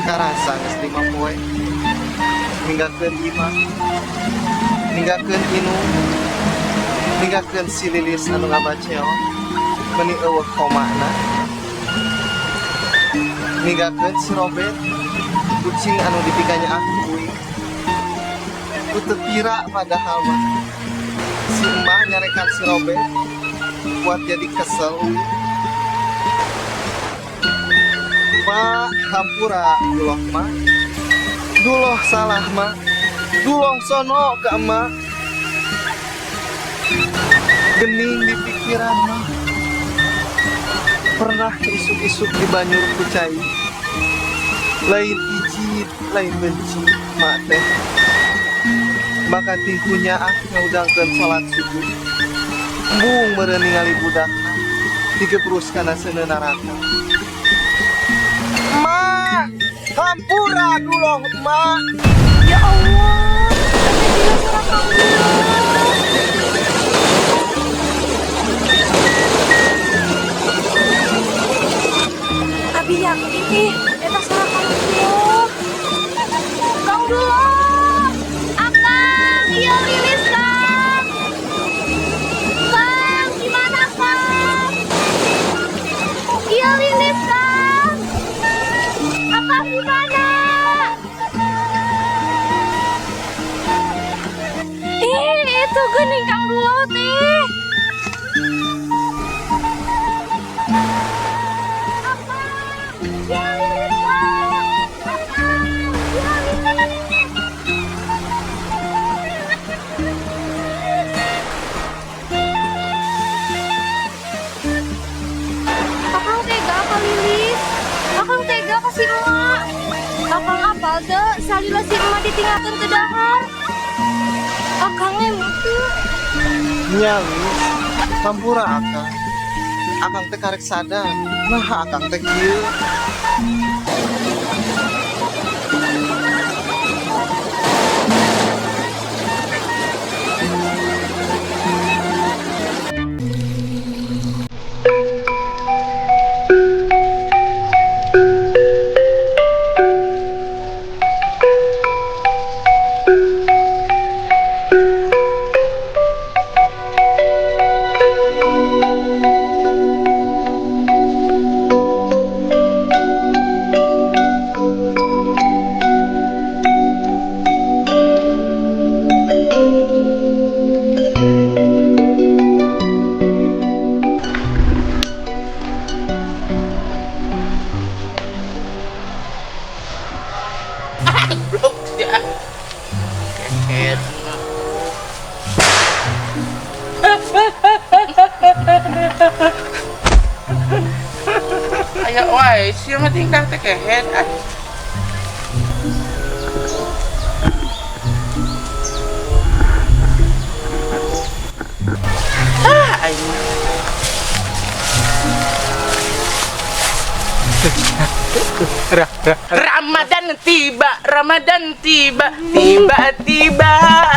Karasa geus 5 poe ninggalkeun imah, ninggalkeun inung, ninggalkeun si Lilis anu ngabaceo meuni euweuh komana, ninggalkeun si Robert, kucing anu dipikanyaah ku uing ku teu pira. Padahal mah si emak nyarekan si Robert buat jadi kesel uing. Mak, hampura duloh mah, duloh salah mah, duloh sono ke emak. Gening di pikiran mah pernah isuk-isuk dibanyur ku cai. Lain ijid, lain benci mak teh, maka tingkunya ah ngudangkeun salat subuh. Embung meureun ningali budakna digebrus kana seuneu neraka. Mak, hampura duloh, mak. Ya Allah, ada juga suara Kang Duloh. Abi yakin nih, eta suara Kang Duloh. Kang Duloh, Akang, iya Lilis, Kang. Kang, gimana, Kang? Iya Lilis, Kang. Akang gimana? Ih, itu geuning Kang Duloh teh. Akang, ya Lilis, Kang. Akang, ya Lilis. Akang tega ka Lilis. Akang tega ka si emak. Akang apal teu salila si emak ditinggalkeun teu dahar? Akang emut teu? Nya, Lis, hampura akang. Akang teh karek sadar nah akang teh kieu. Goblok ya. Kehet. Aya wae sia mah tingkah teh kehet ah. Ah, aing mah. Ramadan tiba, Ramadan tiba, tiba-tiba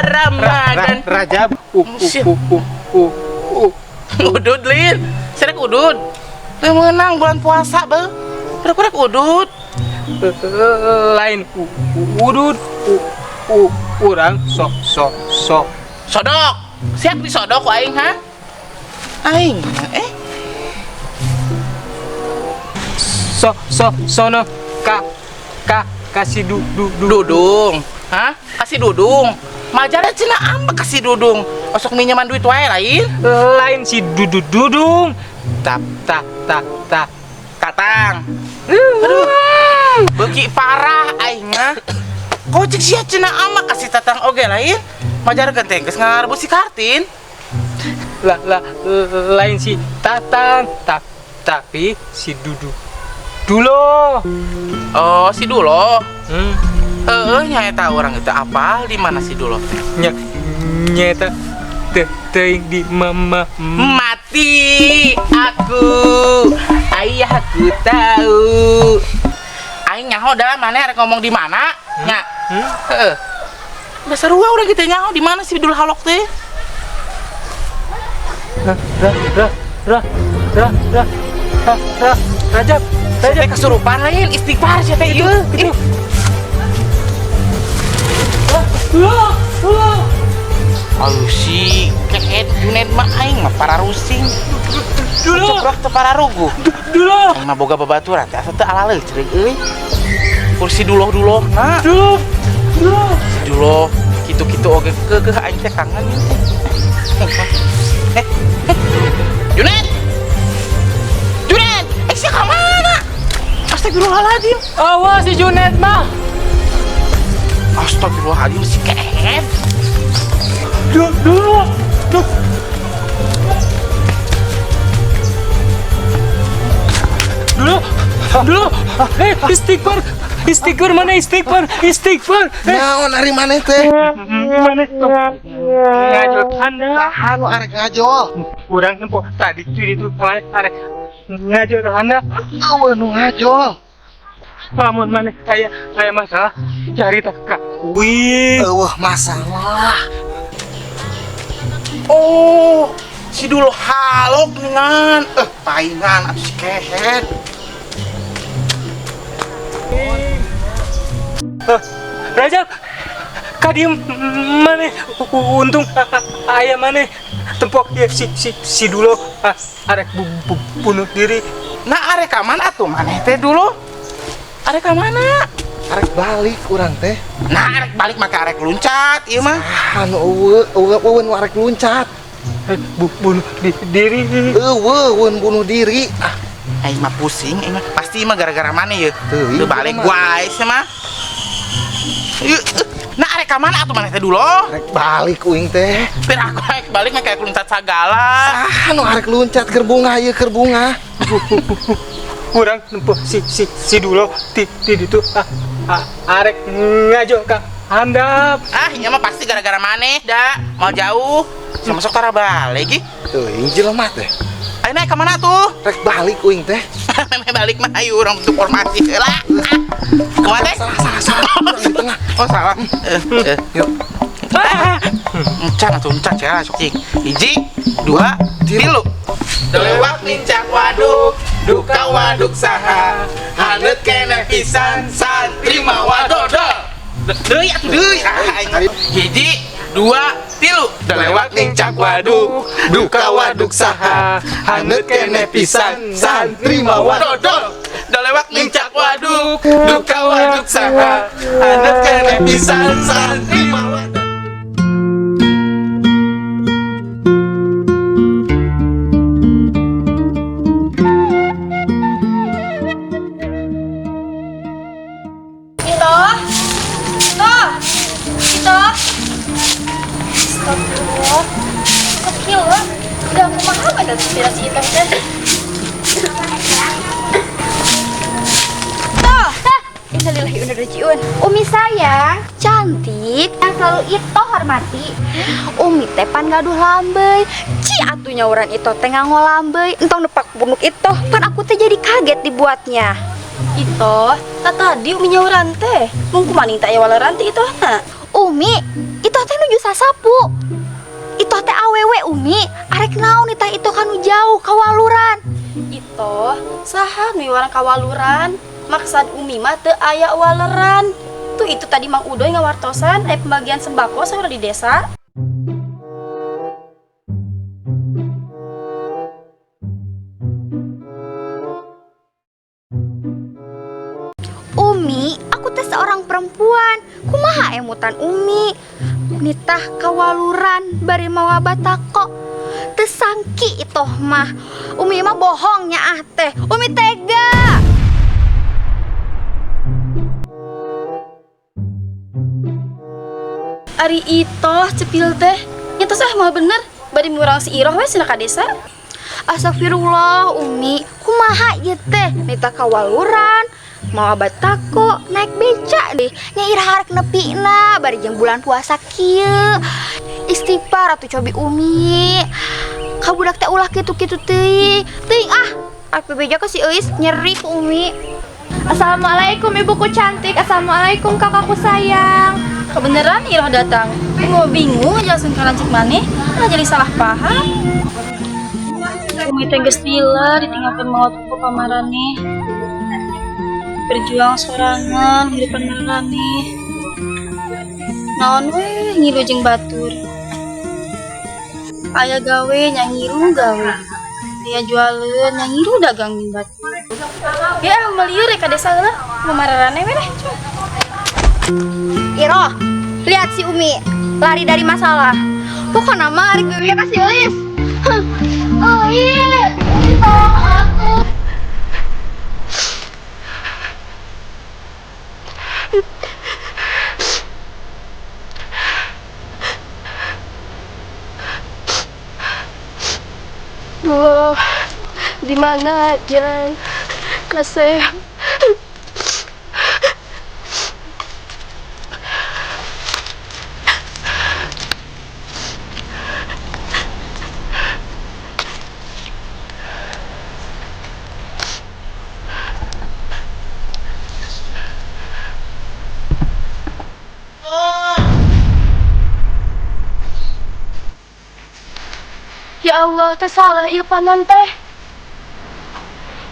Ramadan. Rajab u u u u u u. Udud lin, serek udud. Teu meunang bulan puasa beuh. Rek udud. Lain udud u u urang so so so. Sodok. Siap disodok ku aing ha? Aing eh so so sono ka ka kasih du du du. Dudung. Hah? Kasih dudung. Majarnya cenah ambek kasih dudung. Osok minyaman duit wae lain. Lain si dudu dudung tap ta ta ta. Tatang. Aduh. Beuki parah aing mah. Kocek sia cenah ambek kasih tatang oge lain. Majarkeun teh geus ngarebut si Kartin. Lah lah, lain si tatang tap tapi si dudu dulo. Oh, si Dulo. Hmm. Heeh, nya eta urang itu apal di mana si Dulo teh. Nya nyeta teh teuing di mama. Mati aku, ayahku tahu. Aing nyaho dah mana rek ngomong di mana? Nya. Hmm? Heeh. Dasar sarua urang kitu nyaho di mana si Dul Halok teh. Ra ra ra ra ra ra ra ra Rajab. Saya teh kesurupan lain, istighfar sia teh ieu. Ih. Aduh si kehed Junet mah aing mah para rusing. Dulu. Ceprok teu pararuguh. Dulu. Aing mah boga babaturan teh asa teu alaleuh ceurik euy. Kursi duloh-duloh na. Dulu. Dulu. Si duloh kitu-kitu oge keukeuh aing teh kangen. Eh, eh. Junet. Junet, eh sia ka mana? Astagfirullahaladzim. Awas si Junet mah. Astagfirullahaladzim si kehed. Dulu. Dulu. Dulu. Dulu. Eh, istighfar. Istighfar mana istighfar? Istighfar. Eh, Naon ari maneh teh? mana tuh? Ngajol anda. Saha nu arek ngajol? Kurang tempo tadi cuy itu mana arek ngajol anda. Eueuh nu ngajol. Lamun mana kayak kayak masalah cari tak kak. Wih. Eueuh masalah. Oh, si dulu halok dengan paingan atuh si kehed. Rajab, kadiem mana? Untung ayah mana? Tempok ya si si si dulu arek bunuh diri. Nah, arek ka mana atuh maneh teh dulu? Arek ka mana? Arek balik urang teh. Nah, arek balik maka arek luncat ieu mah. Ah, nu eueuh eueuh eueuh nu arek luncat. Bunuh diri. Eueuh eueuh bunuh diri. Ah, Aing mah pusing, aing mah pasti mah gara-gara maneh ye. Teuing Teu balik mah. wae sia mah. Ieu, nah arek ka mana atuh maneh teh dulu? Arek balik uing teh. Pir aku arek balik mah kayak luncat sagala. Ah, nu arek luncat keur bungah ieu keur bungah. Kurang nempo si si si dulu ti ti itu arek ngajo kak handap. Ah, ieu mah pasti gara-gara maneh da. Mau jauh. Sama sok tara balik ih. Teuing jelema teh. Ayo naik ke mana tuh? Rek balik uing teh. Memeh balik mah ayo urang bentuk formasi heula. Kumaha teh? Salah salah salah. Urang di tengah. Oh salah. Yuk. Encan atuh encan ya sok cing. Hiji, dua, tilu. Lewat nincak waduk, duka waduk saha. Haneut keneh pisan santri mawa dodol. Deui atuh deui. Ah, aing. Hiji, dua, tilu. Lewat nincak waduk, duka waduk saha. Haneut keneh pisan santri mawa dodol. Lewat nincak waduk, duka waduk saha. Haneut keneh pisan santri mawa dodol. Ito. Ito. Ito. Astagfirullah. Kecil lah. Udah aku mahal ada inspirasi hitam teh. Tuh. Innalillahi wa inna ilaihi rajiun. Umi sayang, cantik, yang selalu Ito hormati. Umi teh pan gaduh lambey. Ci atuh nyauran Ito teh nganggo lambey. Entong nepak punuk Ito, pan aku teh jadi kaget dibuatnya. Ito, tak tadi Umi nyauran teh. Mung kumaning tak aya waleran teh Ito na. Umi, Ito teh nuju sasapu. Ito teh awewe Umi, arek naon itah Ito kanu jauh kawaluran. Ito, saha nu iwaran kawaluran. Maksad Umi mah teu aya waleran. Tuh itu tadi Mang Udoy ngawartosan aya pembagian sembako saurang di desa. Umi, aku teh seorang perempuan. Kumaha emutan Umi? Nitah kawaluran bari mawa batako. Teu sangki itoh mah. Umi mah bohongnya ah teh. Umi tega. Ari Ito cepil teh. Nyatos ah mah bener. Bari murang si Iroh we cenah ka desa. Astagfirullah Umi, kumaha ieu teh? Nitah kawaluran, mawa batako, naik beca deh. Nya iraha arek nepina bari jeung bulan puasa kieu. Istighfar atuh cobi Umi. Ka budak teh ulah kitu-kitu teuing. Teuing ah, arek bebeja ka si Euis nyeri ku Umi. Assalamualaikum ibuku cantik, assalamualaikum kakakku sayang. Kebeneran Iroh datang. Mau bingung jelasin ka lanceuk maneh, malah jadi salah paham. Umi teh geus lila ditinggalkeun maot ku pamarane. Berjuang sorangan hidupan maraneh. Naon we ngilu jeung batur. Aya gawe nya ngilu gawe. Aya jualeun nya ngilu dagang jeung batur. Ya melieur ka desa heula, mamaraneh we deh. Iroh, lihat si Umi lari dari masalah. Pokoknya mah arek gawe ka si Elis. Huh. Oh iya, Umi tolong aku. Duh, di mana jalan kasih? Ya Allah, teh salah ieu panon teh.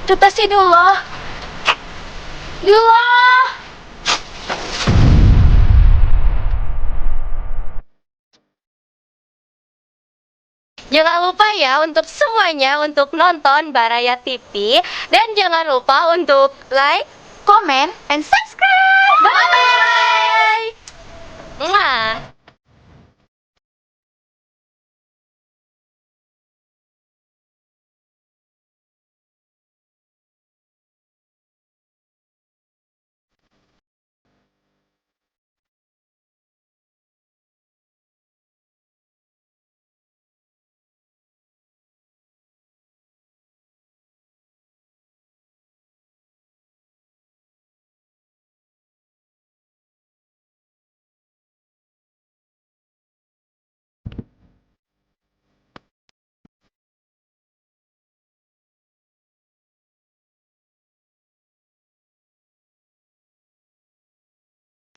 Itu teh si Dullah. Dullah. Jangan lupa ya untuk semuanya untuk nonton Baraya TV dan jangan lupa untuk like, Comment and subscribe. Bye. Mwah.